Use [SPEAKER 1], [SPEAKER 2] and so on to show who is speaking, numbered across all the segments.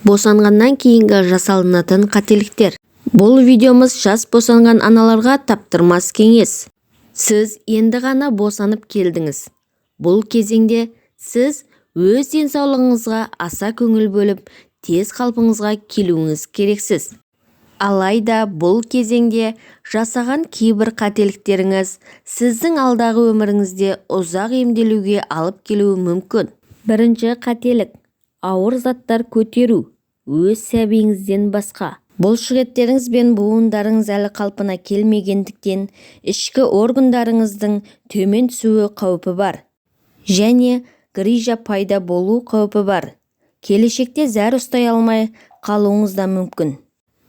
[SPEAKER 1] Босанғаннан кейінгі жасалынатын қателіктер. Бұл видеомыз жас босанған аналарға таптырмас кеңес. Сіз енді ғана босанып келдіңіз. Бұл кезеңде сіз өз денсаулығыңызға аса көңіл бөліп, тез қалпыңызға келуіңіз керексіз. Алайда бұл кезеңде жасаған кейбір қателіктеріңіз сіздің алдағы өміріңізде ұзақ емделуге алып келуі мүмкін. Бірінші қателік: ауыр заттар көтеру өз сәбиіңізден басқа. Бұлшықеттеріңіз бен буындарыңыз әлі қалпына келмегендіктен, ішкі органдарыңыздың төмен түсуі қаупі бар және грыжа пайда болу қаупі бар. Келешекте зәр ұстай алмай қалуыңыз да мүмкін.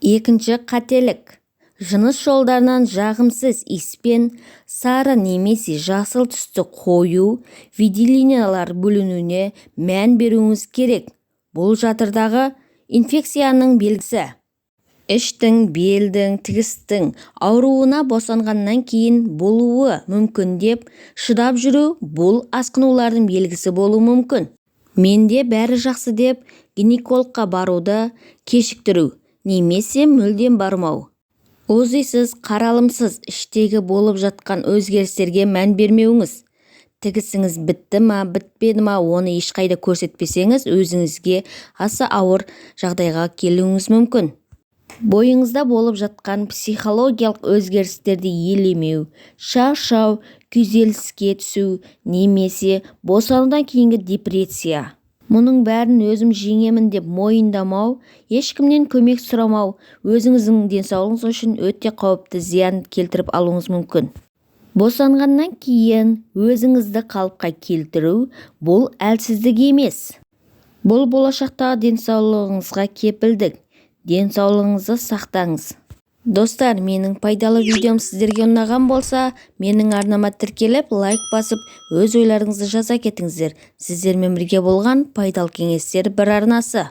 [SPEAKER 1] Екінші қателік: жыныс жолдарынан жағымсыз иіспен сары немесе жасыл түсті қою выделениялар бөлінуіне мән беруіңіз керек. Бұл жатырдағы инфекцияның белгісі. Іштің, белдің, тігістің ауруына босанғаннан кейін болуы мүмкін деп шыдап жүру, бұл асқынулардың белгісі болуы мүмкін. Менде бәрі жақсы деп гинекологқа баруды кешіктіру немесе мүлдем бармау. УЗИсіз, қаралымсыз іштегі болып жатқан өзгерістерге мән бермеуіңіз. Тігісіңіз бітті ма, бітпеді ма, оны ешқайда көрсетпесеңіз, өзіңізге аса ауыр жағдайға келуіңіз мүмкін. Бойыңызда болып жатқан психологиялық өзгерістерді елемеу, шаршау, күйзеліске түсу немесе босанудан кейінгі депрессия. Мұның бәрін өзім жеңемін деп мойындамау, ешкімнен көмек сұрамау өзіңіздің денсаулығыңыз үшін өте қауіпті зиян келтіріп алуыңыз мүмкін. Босанғаннан кейін өзіңізді қалыпқа келтіру – бұл әлсіздік емес. Бұл болашақтағы денсаулығыңызға кепілдік. Денсаулығыңызды сақтаңыз. Достар, менің пайдалы видеом сіздерге ұнаған болса, менің арнама тіркеліп, лайк басып, өз ойларыңызды жаза кетіңіздер. Сіздермен бірге болған Пайдалы кеңестер бір арнасы.